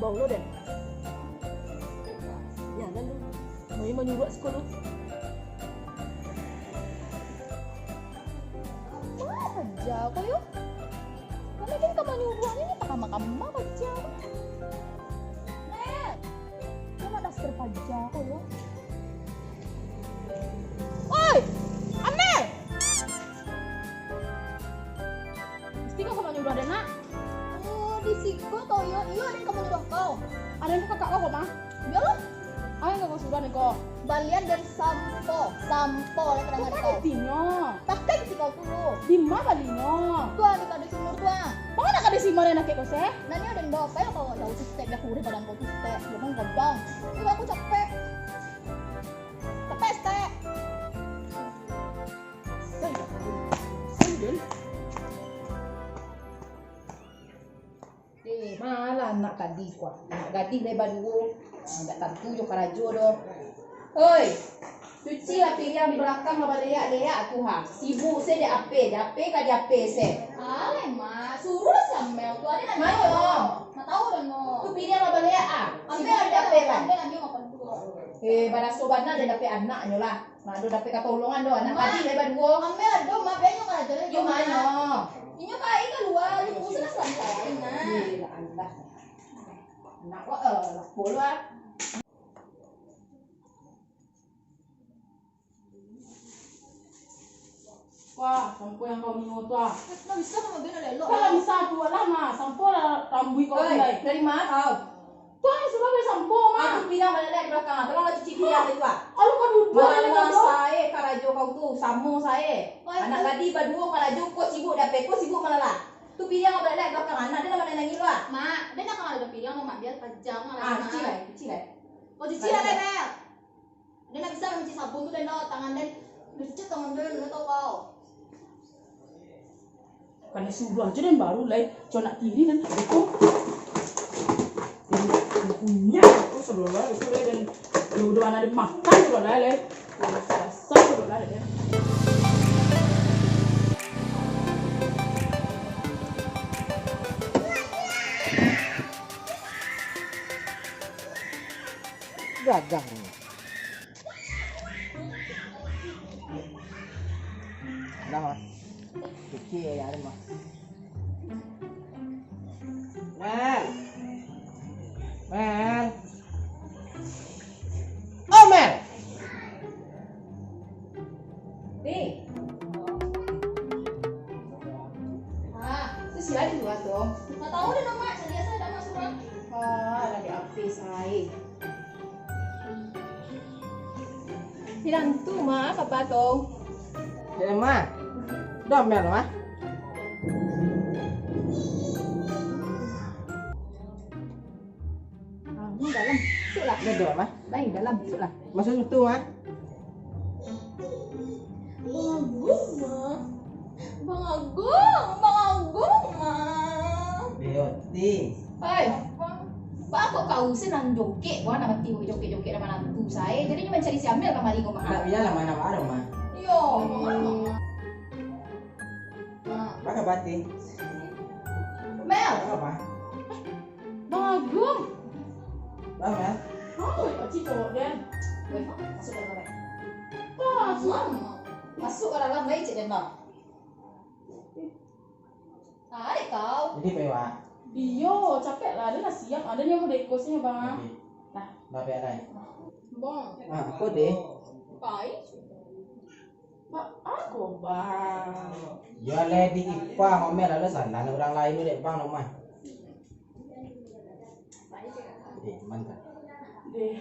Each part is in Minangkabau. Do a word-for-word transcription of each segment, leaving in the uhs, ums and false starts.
Allah, Den. Jangan lu. Mai manyuruak siko lu. Ma paja ko yo? Kami kan ka manyuruak ni, ni pakama-kama paja ko. Eh, cuma daster paja ko yo. Oi, Amel! Musti kau ka manyuruak den, nak? Oh, di siko kau yo. Iyo, den ka manyuruak kau. Aden ka kakak kau ko, mah? Iyolah. Aden ka kau suruah den ko. Balian dari sampo. Sampo, lah kadang ko. Bukan intinyo. Takkan si kau tu. Di ma balinyo? Tu ah, di kadai sumur tu ah. Manga nak kadai si Mare nak kek kau se? Nah, ni aden bawa apa ya kau jauh tu, stek, dah kureh badan kau tu, stek. Jangan gadang. Ini aku capek. Capek, stek. Eh, malah anak tadi kuah. Anak gadih lai baduo. Ah, ndak tantu jo karajo doh. Oi, cuci lah piriang di balakang lah baleak-leak tu ha. Sibuk se dek ape, dek ape ka di ape se. Alai, Mak, suruh lah si Amel tu, aden nak Mayo. Nak tahu dah no. Tu piriang lah baleak ah. Sibuk dek ape lah. Amel ambil makan dulu. Eh, baraso bana dek dapek anaknyo lah. Nah, ado dapek katolongan doh, anak gadih lai baduo. Amel ado, Mak, biar inyo karajo lai. Yo, mano? Inyo pai kalua, yo pusing lah salah-salah, nah. Iyolah, alah. Anak wak, eh, lapo lu ah. Wah, sampo yang kau nio tu ah. Nah, bisa kan, Mak, biar elok. Kalau bisa tu lah, nah, sampo lah rambuik kau tu lai. Dari ma kau? Tuan suruah bali sampo, Mak. Aku piriang balalek di balakang. Tolonglah cuci piriang tadi tu, ah. Alu ka duduak. Malah sae karajo kau tu, samo sae. Anak gadih baduo karajo, ko sibuk dapek, ko sibuk malalah. Tu piriang balalek di balakang. Anak den lah manangih tu, ah. Mak, den nak kamari piriang tu, Mak, biar pajang lah. Ah, cuci lah, cuci lah. Kau cuci lah, Bel. Den ndak bisa mancuci sabun tu, den, doh, tangan den lecet, tangan den, den tahu kau. Kanai suruah aja den baru lai, cuma nak tiri den, beko. Den punya, beko, sadolah, beko lai, den, yo udah anak den makan, sadolah, lai. Dasar, sadolah, lai. Gagah ni. Dah, Mas. Cuci ya, ya, Mas. Mel. Mel. Oh, Mel. Di. Ah, tu si Adi tu, Mas, tu. Tak tahu dah, Mak. Cari asal dah, Mas, orang. Ah, lagi habis, ai. Hilang tu, Ma, kapa tu? Eh, Ma. Dah, Mel, Ma. Ah, ni dalam. Masuklah. Dah, dah, Ma. Lain dalam, masuklah. Masuk situ, Ma. Bang Agung, Ma. Bang Agung, Bang Agung, Ma. Beauty. Oi, baa kok kau se nan jokek, wah, nan mati jokek-jokek nan manantu sae. Jadi nyo mancari si Amel kamari ko, Ma. Ndak, bialah, Ma, ndak baa doh, Ma. Iyo, Ma. Baa kaba, Ti? Mel. Baa kaba? Bang Agung. Bang, Mel. Oi, pacik cowok den. Weh, masuk ka dalam, eh. Wah, masuk. Masuk ka dalam, baik, cek den, Bang. Tarik kau. Jadi, Pak Iwan. Iyo, capek lah. Ado lah siap. Ado nyo mau dekosnyo, Bang. Oke. Nah. Bapak Iwan. Bang. Ah, apa deh? Pai. Baa kok, Bang? Yo, lah di ipa ngomel, lalu salah nak urang lain tu dek Bang, no mah. Eh, mantap. Deh.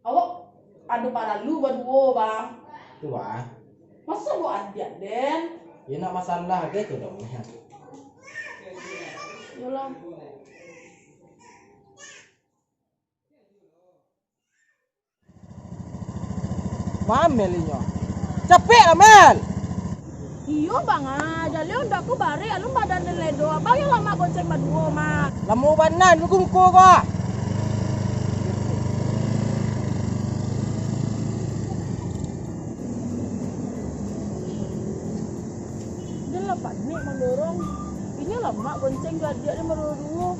Awak ado paralu baduo, Bang. Tu, Bang. Masa buek adiak, den? Yo, nak masalah ke tu dong. Yolah. Ma Amel inyo. Capek lah, Mel! Iyo, Bang, ah. Jaleh ondak ko barek, alun badan den ledo. Abang yo lamak gonceng baduo, Mak. Lamo bana, nunggu muko ko, ah. Den lah panek mandorong. Inyo lamak gonceng jo adiak den baduo-duo.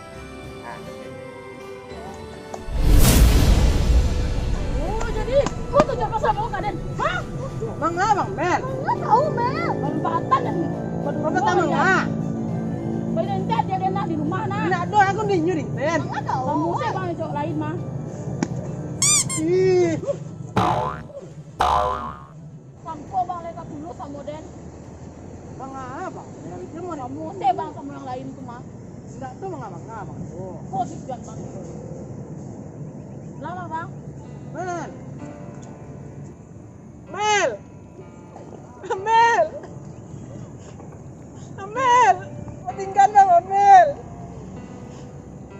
Oh, jadi kau tu cakap sama kau, Kaden? Hah? Manga, Bang Mel? Manga tahu, Mel. Baru batan dan baru Apa rumah tamu ya. Manga? Baru nanti dia, dia nak di rumah, nak. Nak doa aku ninyu, Ring, Ben. Manga tahu. Kamu sih, Bang, cowok lain, mah. Ih. Sampo bang lai ka tulus samo den. Bang, ah, bang? Yang itu mau Kamu se bang samo yang lain tu mah. Ndak tu manga-manga, bang, tu. Kok sikian bang itu? Lama bang? Mel. Mel. Amel. Amel. Tinggal bang, Amel.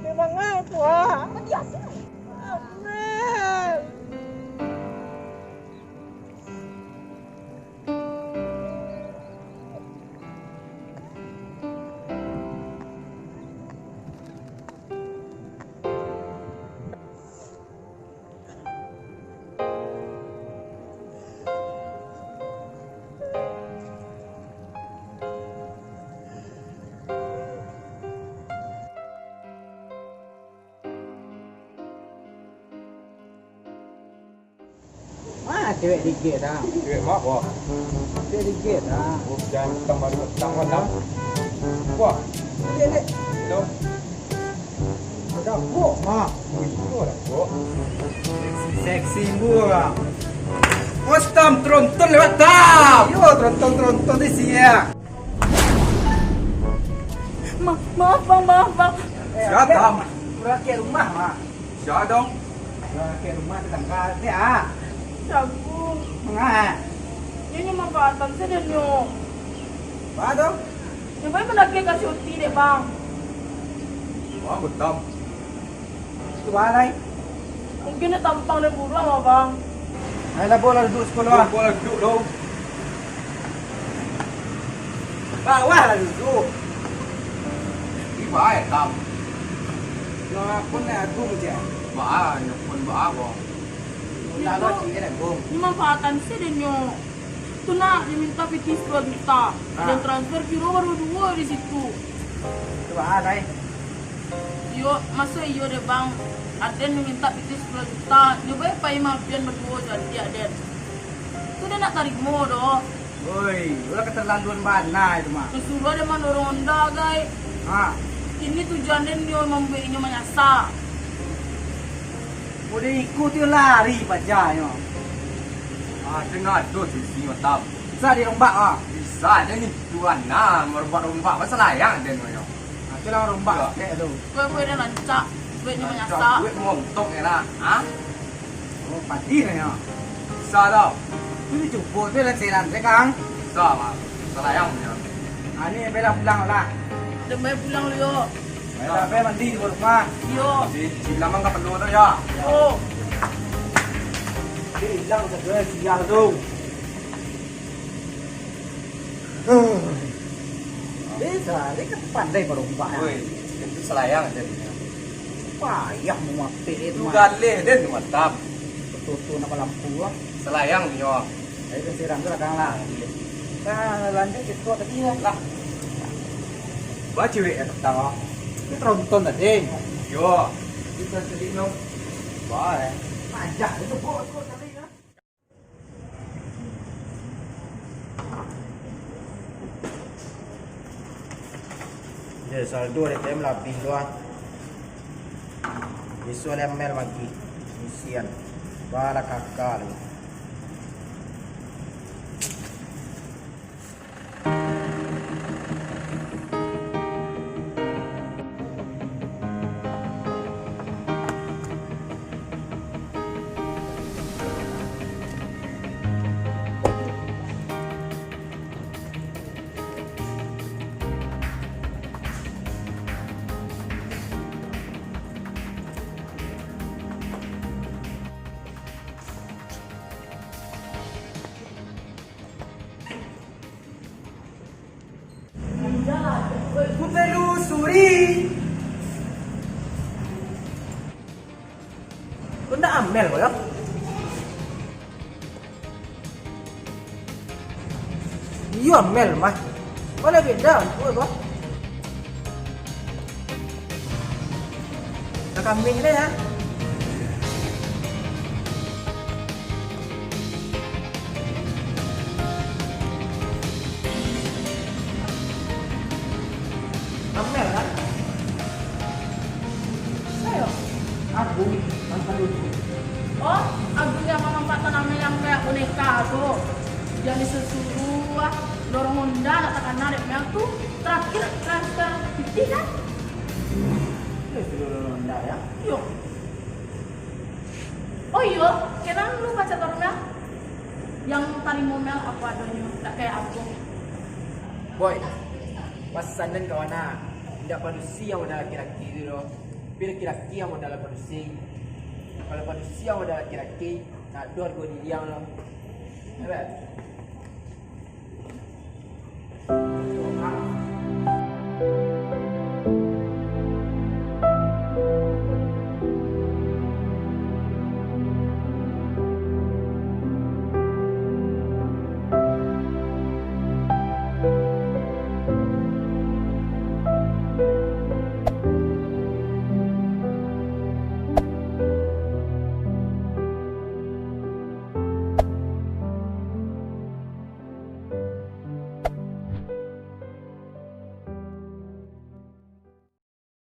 Memang aku ah. Amel. Ah, cewek digit dah. Cewek mak, wah. Cewek digit dah. Oh, jangan tambah tentang malam. Wah. Dek, dek. Hello. Dah kok, mak. Wih, itu dah kok. Seksi, seksi, buah. Bos, tam, tronton lewat, tam. Yo, tronton, tronton di sini ya. Ma-, maaf, Bang, maaf, Bang. Eh, siapa? Urang ke rumah, mak. Sia dong? Lah, ke rumah tetangga se ah. Sagung. Manga? Nyo, nyo manfaatan se den nyo. Ba tu? Nyo bae managih ka si Uti dek bang. Wah, betam. Tu ba lai. Mungkin nyo tampang den buruak mah, bang. Ayolah, bola duduk sekolah. Bola duduk dong. Bawah lah duduk. Di bawah, Tam. Nyo pun nak agung je. Bawah, nyo pun bawah, Bang. Nyo tu, nyo manfaatan se den nyo. Tu nak, nyo minta pitih sapuluah juta. Ah. Den transfer piro baru duo di situ. Tu bawah, Dai. Iyo, maso iyo dek bang, aden minta pitih sapuluah juta, nyo bae pai mah pian baduo jadi aden. Tu den ndak tarimo doh. Oi, ulah katerlaluan bana itu mah. Nyo suruah den mandorong onda, gai. Ha. Kini tujuan den nyo mambuek inyo manyasa. Udah ikuti lari paja nyo. Ah, tengah tu sisi mantap. Bisa dirombak ah. Bisa den itu ana marombak-rombak, masalah yang den nyo. Nah, tu lah rombak. Iyo. Kek tu. Kue-kue dah rancak, duitnyo manyasak. Duit montok enak, ha? Oh, padi nyo. Bisa tau. Tu dicubo tu lah selan se, Kang. Bisa, Bang. Salayang nyo. Ah, ni bela pulang lah. Demi pulang lu yo. Bela, bela mandi di rumah. Iyo. Di, di bilang mah nggak perlu tu ya. Oh. Dia hilang saja sial tu. Bisa, dia kan pandai barombak. Woi, itu salayang aja dia. Payah mau mapek itu. Lu mah. Galih dia tu mantap. Betul-betul nak lampu lah. Salayang dia. Saya kan siram tu lah, Kang, lah. Nah, lanjut kita tadi lah. Lah. Baca wek yang petang ah. Itu tronton tadi. Yo. Kita tadi no. Baik. Aja itu kok kok tadi lah. Yo, saldo A T M lah abih tu ah. Bisuak lai Amel magi. Isian. Bala kaka tu. Ku telusuri. Kok ndak Amel ko yo? Iyo Amel mah. Mana beda tu ko? Ka kambing deh ya. Amel kan? Ayo. Aku, masa dulu. Oh, Agung yang mamanfaatkan Amel yang kayak boneka tu. Jadi suruh-suruh ah, dorong Honda nak takana dek Mel tu. Terakhir transfer pitih kan? Dia suruh dorong Honda ya? Yo. Oh iyo, kenal lu pacar baru Mel? Yang tarimo Mel apa adonyo, tak kayak Agung. Boy, pasan den kawan ah, indak padusi yang modal laki-laki tu doh. Tapi laki-laki yang modal padusi. Kalau padusi yang modal laki-laki, tak ado hargo diri ang doh. Hebat.